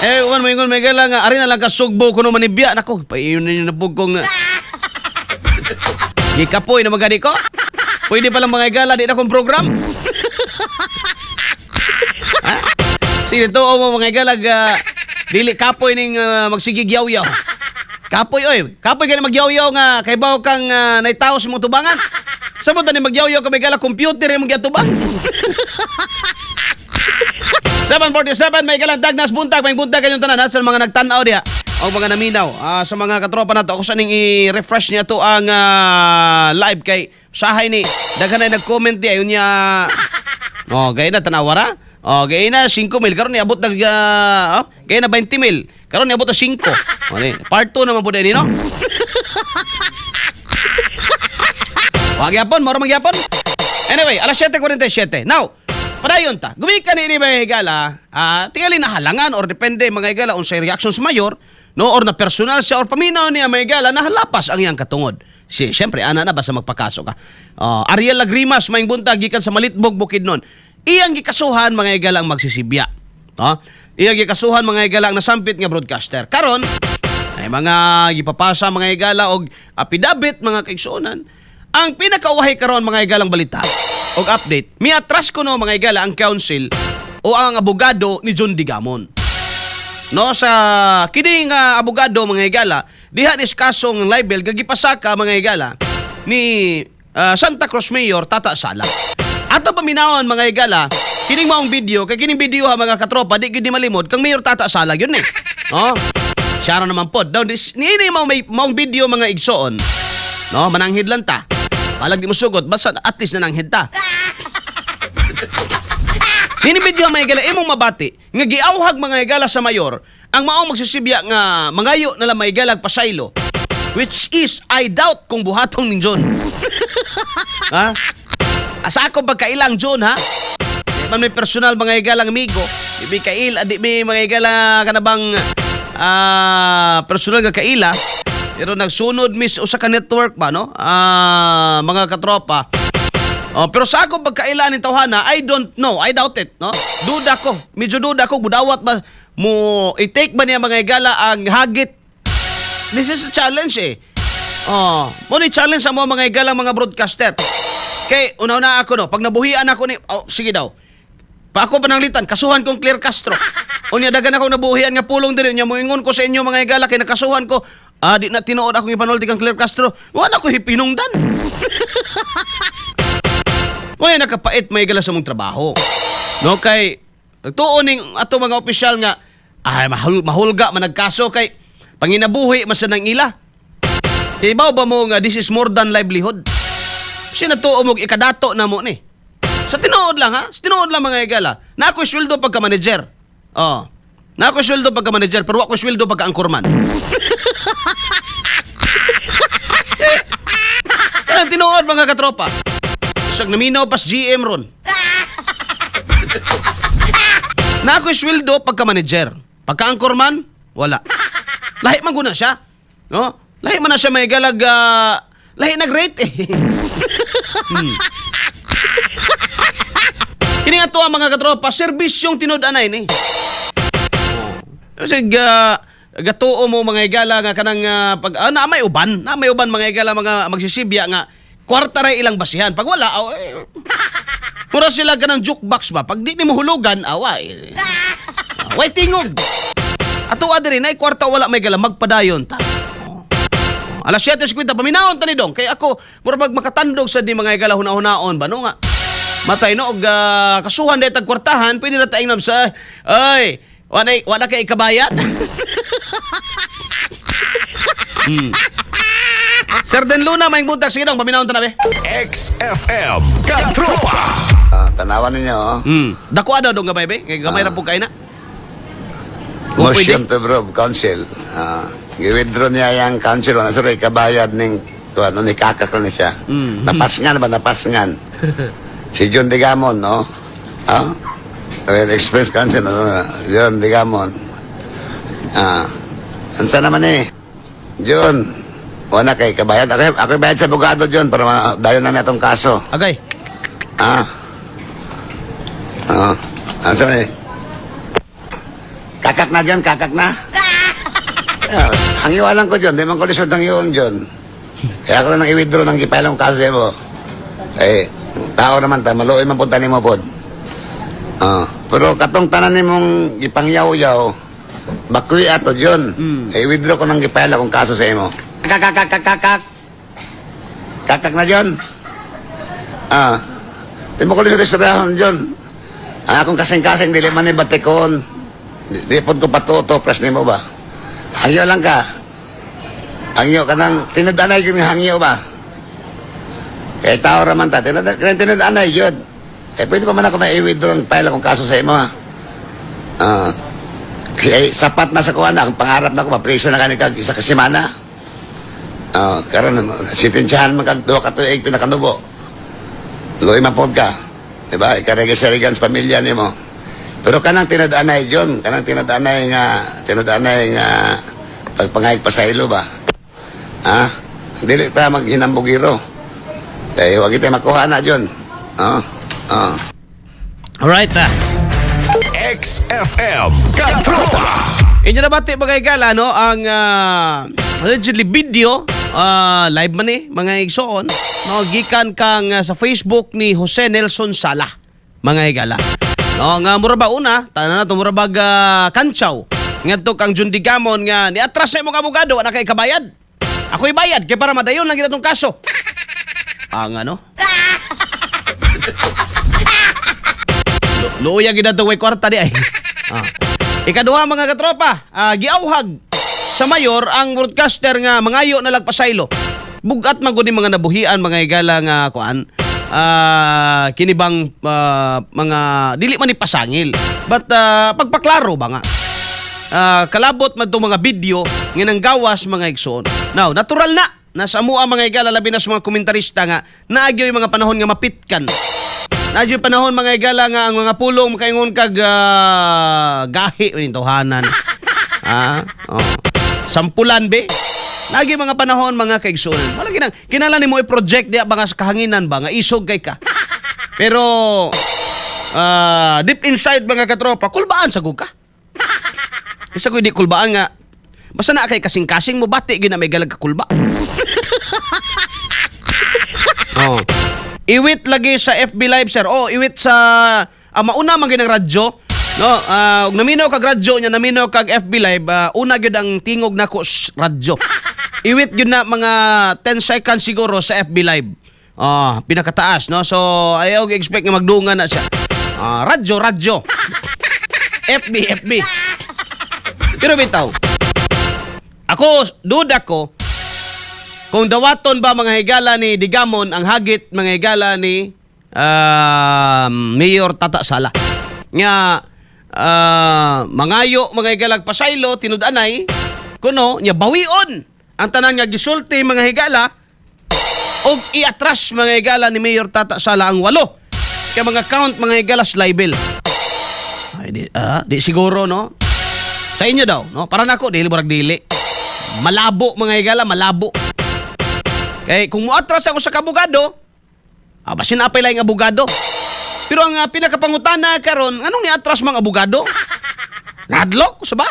Eh, uwan mo ingon may gala nga ari na lang ka sugbo kuno manibya nako. Paiyon ninyo na pugkong na. Gikapoy na magani ko. Pwede pa lang mga igala, di na akong program. Ha? Sige, to mo mga igala, dili kapoy ning magsigig yaw-yaw. Kapoy oy, kapoy gani magyaw-yaw nga kay baw kang naitaw sa imong tubangan. Sabot ni magyaw-yaw ka may gala computer imong giatubang. 7:47, may galang dagnas buntag, may buntag kayong tanan ha, sa mga nagtan-aw diha o mga naminaw, sa mga katropa nato. Ako sa ning i-refresh niya to ang live kay sahay ni daghan na nag-comment diha yun niya. Oh, gay na tanawa ra. Oh, gay na 5 mil karon niabot nag oh, gay na 20 mil karon niabot na 5. Oh, ni part 2 naman pud ni, no. Wag yapon, moro magyapon. Anyway, alas 7:47. Now, padayon ta. Gumikan ni mga higala, tingali na halangan or depende mga higala unsay reaction sa mayor, no, or na personal siya or paminaw niya mga higala nahalapas ang iyang katungod. Si, siyempre, ana na basta magpakaso ka. Ariel Lagrimas, maing buntag gikan sa Malitbog, Bukidnon. Iyang gikasuhan mga higala ang magsisibya. No? Iyang gikasuhan mga higala ang nasampit nga broadcaster. Karon, ay mga gipapasa mga higala og apidabit mga kaigsuonan. Ang pinakauwahi karon mga higalang balita og update, miatras ko no mga higala ang council o ang abogado ni John Digamon. No, sa kini nga abogado mga higala, diha ni kasong libel gagipasaka mga higala ni Santa Cruz Mayor Tata Sala. Ato paminawon mga higala, kining maong video kay kining video ha mga katropa di gid ni malimod kang Mayor Tata Sala yun eh. No? Siya ra naman pod. Daw niini mao may maong video mga igsoon. No, mananghid lang ta. Palag di mo sugot, basta at least nananghid ta. Nini video mga higala, imong mabati nga giawhag mga higala sa mayor ang maong magsisibya nga mangayo na lang mga higala pasaylo, which is I doubt kung buhatong ning John. Ha? Asa ako pagkailang John ha? Di man may personal mga higalang amigo. Di may kaila, di may mga higala kanabang personal nga kaila. Pero nagsunod miss usa ka network ba, no? Mga katropa. Oh, pero sa ako pagkaila ni tawhana, I don't know. I doubt it, no? Duda ko. Medyo duda ko budawat ba mo i-take ba niya mga higala ang hagit. This is a challenge eh. Oh, mo ni challenge sa mga higalang mga broadcaster. Kay una-una ako no, pag nabuhian ako ni oh, sige daw. Pa ako pananglitan, kasuhan kong Claire Castro. Unya dagan ako nabuhian nga pulong diri nya moingon ko sa inyo mga higala kay nakasuhan ko. Ah, di na tinuod akong ipanulti kang Claire Castro. Wala ko hipinungdan. Wala nakapait may higala sa mong trabaho. No, kay tuon ning ato mga opisyal nga ay mahulga man nagkaso kay panginabuhi man sa nang ila. Ibaw ba mo nga this is more than livelihood? Sinatuo mo ikadato na mo ni. Sa tinuod lang ha, sa tinuod lang mga higala. Na ako sweldo pagka manager. Oh. Na ako sweldo pagka manager pero ako sweldo pagka angkorman. Eh, kanang tinuod mga katropa. Isang naminaw pas GM ron. Na ako sweldo pagka manager. Pagka angkorman, wala. Lahi man guna siya. No? Lahi man na siya may galag, lahi nag rate eh. Kini nga to ang mga katropa, serbisyong tinud-anay ni. Kasi gatuo mo mga higala nga kanang pag na may uban mga higala mga magsisibya nga kwarta ray ilang basihan. Pag wala, aw, eh, mura sila kanang jukebox ba? Pag di nimo hulugan, away. Way tingog. Ato adiri nay kwarta wala may gala magpadayon ta. Oh. Alas 7:50 paminawon ta ni dong kay ako mura pag makatandog sa di mga higala huna-hunaon ba no nga. Matay no og kasuhan dahil tag kwartahan pwede na taingnom sa ay wala kay ikabayad. Sir Den Luna, may buntag sige dong paminawon ta na be. XFM Katropa. Tanawan ninyo, oh. Dako daw dong gamay be, kay gamay ra pud kay na. Kung Motion pwede. to approve council. Gi-withdraw niya yung council. Wala sir, ikabayad ning kung ano, ni kakak na siya. Napasngan ba? Napasngan. Si John Digamon, no? Ah? Well, express council, ano? John Digamon. Ansa naman eh? John, wala kay kabayad. Ako bayad sa abogado, John, para dayon na natong kaso. Agay. Ansa man eh? Kakak na dyan, kakak na. Yeah, hangyo lang ko dyan, di man ko lisod ang yun dyan. Kaya ako na nang i-withdraw ng gi-file akong kaso mo. Eh, tao naman ta, maluoy man punta nimo pod. Ah, pero katong tanan nimong gipangyaw-yaw, bakwi ato dyan. Eh, i-withdraw ko ng gi-file akong kaso sa imo. Kakakakakakak. Kakak na dyan. Ah, di mo ko lisod istoryahon dyan. Ang akong kasing-kasing, dili man ni batikon. Di pod ko patuto, press nimo ba? Hangyo lang ka. Hangyo ka nang, tinud-anay yung hangyo ba? Kaya tao raman ta, tinud-anay yun. Eh, pwede pa man ako na i-withdraw ang file akong kaso sa imo, ha? Ah, kasi eh, sapat na sa kuha na, ang pangarap na ko, mapreso na kani kag isa ka semana. Ah, karon sitensyahan man kag duha ka tuig pinakanubo. Luoy man pod ka. Diba? Ikaregas-regan sa pamilya nimo. Pero kanang tinud-anay John, kanang tinud-anay nga pagpangayag pa sa ilo ba? Ha? Dili ta maghinambugiro. Kaya wag kita makuha na John. Oh. Oh. Alright ah. XFM Katropa. Inyo na bati mga higala, no? Ang allegedly video, live man eh, mga igsoon, no? Gikan kang sa Facebook ni Jose Nelson Sala, mga higala. No, nga mura ba una, tanan na to mura bag kantsaw. Ngadto kang Jundi Gamon nga niatras sa imong abogado, wala kay kabayad. Ako'y bayad kay para madayon lang gid atong kaso. Ang ano? Luya gid ato way kwarta di ay. Ah. Ikaduha mga katropa, giawhag sa mayor ang broadcaster nga mangayo na lagpasaylo. Bugat man gud ni mga nabuhian mga higala nga kuan. Kini bang mga dili man ni pasangil. But pagpaklaro ba nga? Kalabot man tong mga video nga nanggawas mga igsoon. Now, natural na nasa amoa mga higala labi na sa mga komentarista nga naagyoy mga panahon nga mapitkan. Naagyoy panahon mga higala nga ang mga pulong makaingon kag gahi ni tawhanan. Oh. Sampulan be. Lagi mga panahon mga kaigsuonan. Wala ginang kinahanglan nimo i-project diya ba nga sa kahanginan ba nga isog kay ka. Pero deep inside mga katropa, kulbaan sa ka. Kasi ko hindi kulbaan nga basta na kay kasing-kasing mo bati gina may galag ka kulba. Oh. Iwit lagi sa FB Live, sir. Oh, iwit sa mauna man gyud ang radyo. No, ug naminaw kag radyo nya naminaw kag FB Live, una gyud ang tingog nako radyo. Iwit gyud na mga 10 seconds siguro sa FB Live. Ah, pinakataas, no? So, ayaw expect nga magdungan na siya. Ah, radyo, radyo. FB, FB. Pero bitaw. Ako, duda ko, kung dawaton ba mga higala ni Digamon ang hagit mga higala ni Mayor Tata Sala. Nga mangayo mga higalag pasaylo tinud-anay kuno nya bawion ang tanan nga gisulti mga higala og iatras mga higala ni Mayor Tata Sala ang walo kay mga count mga higala sa libel. Ay, di siguro no. Sa inyo daw, no? Para nako dili murag dili. Malabo mga higala, malabo. Kay kung muatras ako sa kabugado, basin apay laing abogado. Pero ang pinakapangutana karon, anong niatras mga abogado? Nadlok sa ba?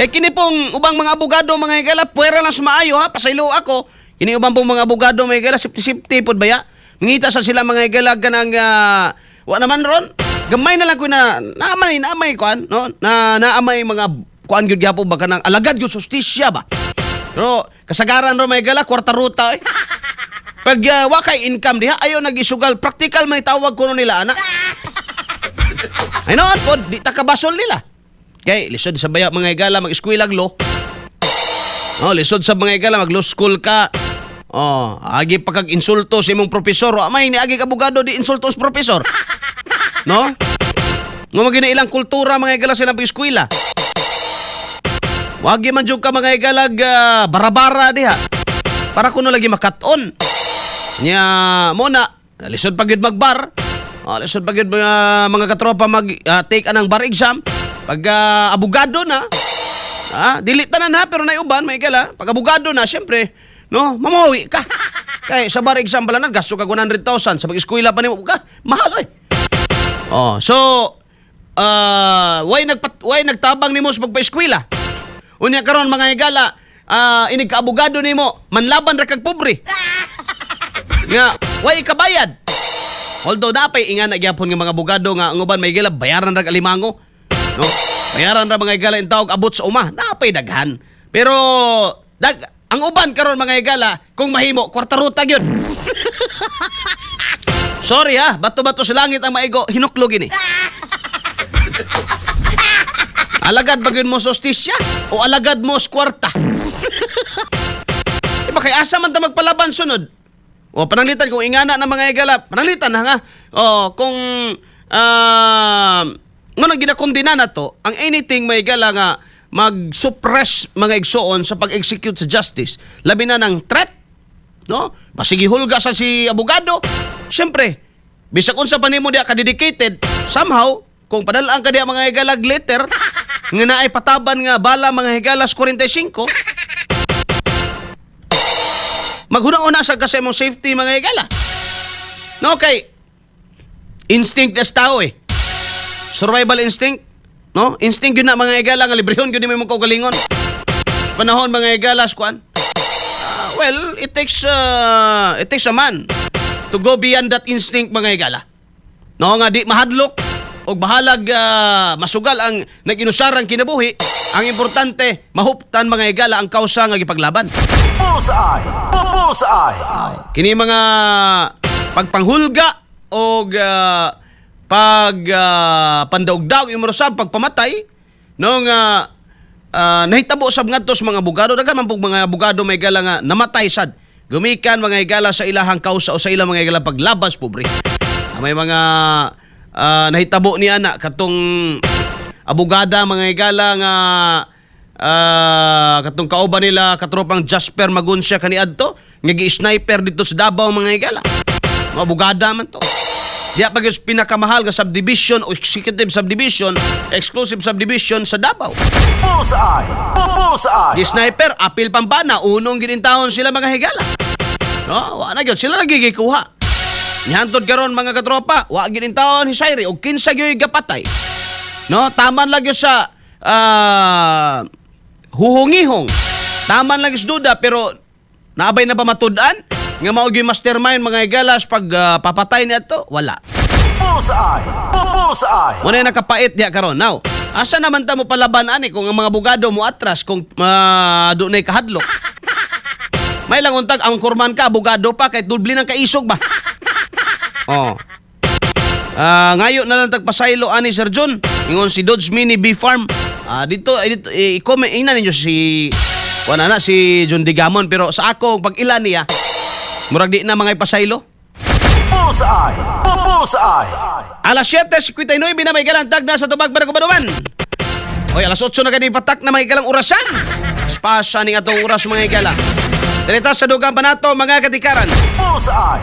Eh kini pong ubang mga abogado mga higala, puwera lang sumaayo ha, pasaylo ako. Kini ubang pong mga abogado mga higala, safety-safety pod baya. Mangita sa sila mga higala kanang wa naman ron. Gamay na lang ko na naamay naamay kuan, no? Na naamay mga kuan gyud gyapon ba kanang alagad gyud sustisya ba. Pero kasagaran ro mga higala kwarta ruta eh. Pag wa kay income diha ayo nagisugal, practical may tawag kuno nila ana. Ay noon pod di ta kabasol nila. Kay lisod sa baya mga higala mag-eskwelag law. No, lisod sa mga higala mag law school ka. Oh, agi pa kag insulto sa imong profesor. Amay ni agi ka abogado di insulto sa profesor. No? Nga magina ilang kultura mga higala sa ilang pag-eskwela. Wagi man jud ka mga higalag barabara diha. Para kuno lagi makaton. Nya mo na lisod pa gyud magbar. Oh, lisod pa gyud mga katropa mag take anang bar exam. Pag abogado na, dili tanan ha, pero naiuban may higala. Pag abogado na, syempre, no, mamawi ka. Kay sa bar exam pala na gasto ka 100,000 sa pag-eskwela pa nimo ka, mahal oy. Oh, so Way nagtabang nimo sa pagpa-eskwela. Unya karon, mga higala, inig kaabogado nimo, manlaban ra kag pobre. Nga way kabayad. Although napay ingana gyapon nga mga abogado nga ang uban, may higala, bayaran ra alimango. No? Bayaran ra, mga higala, intawag abot sa uma. Napay daghan. Pero ang uban karon, mga higala, kung mahimo kwarta ruta gyud. Sorry ha, bato-bato sa langit ang maigo, hinuklo gini. Alagad ba gyud mo sa hustisya o alagad mo sa kwarta? Di ba kay asa man ta magpalaban sunod? O pananglitan kung ingana ng mga higala, pananglitan na nga. O kung mo nang ginakondena na to, ang anything may higala nga mag-suppress, mga igsoon, sa pag-execute sa justice, labi na ng threat, no? Basig hulga sa si abogado. Siyempre, bisag unsa pa nimo diya ka-dedicated, somehow, kung padalaan ka diya, mga higala, letter nga naay pataban nga bala, mga higala, 45, maghuna-una sa kasi mong safety, mga higala. No, kay instinct as tao eh. Survival instinct. No? Instinct yun na, mga higala, nga librehon yun mo imong kaugalingon. Sa panahon, mga higala, kuan. Well, it takes a man to go beyond that instinct, mga higala. No, nga di mahadlok og bahalag masugal ang nag-inusarang kinabuhi. Ang importante, mahuptan, mga higala, ang kausa nga gipaglaban. Bullseye! Bullseye! Kini mga pagpanghulga og pag pandaugdaog imo sab pagpamatay no nga nahitabo sab ngadto sa mga abogado. Daghan man pug mga abogado, may higala, nga namatay sad gumikan, mga higala, sa ilahang kausa o sa ilang, mga higala, paglaban sa pobre. May mga nahitabo niya na katong abogada, mga higala, nga katong kauban nila katropang Jasper Maguncia kaniadto nga gi-sniper dito sa Davao, mga higala. Mga abogada man to. Diya pa gyud pinakamahal nga subdivision o executive subdivision, exclusive subdivision sa Davao. Bullseye! Bullseye! Di sniper, apil pambana, unong ginintahon sila, mga higala. No, wa na gyud sila nagigikuha. Nihantod karon, mga katropa, wa ginintahon hisayri og kinsa gyud gapatay. No, taman lang gyud sa huhungihong. Taman lang gyud sa duda, pero naabay na ba matud-an nga mao gyud mastermind, mga higala, sa pag papatay niadto? Wala. Bullseye! Bullseye! Muna yung nakapait diya karon. Now, asa naman ta mo palaban ani kung ang mga abogado mo atras kung doon kahadlok? May lang untag ang kurman ka, abogado pa, kahit dubli ng kaisog ba? Oh. Ngayo na lang tagpasaylo ani, Sir John. Ingon si Dodge Mini B Farm. Dito eh, dito eh, i-comment ingnan ninyo si wala na si John Digamon, pero sa ako pag ila niya, murag di na mga ipasaylo. Bullseye! Bullseye! Alas 7:59 na may galang tagna sa tubag Barakubanuman. Oy, alas 8 na kani patak na may galang orasan. Spasa ning atong oras, mga higala. Direta sa dugang panato, mga katikaran. Bullseye!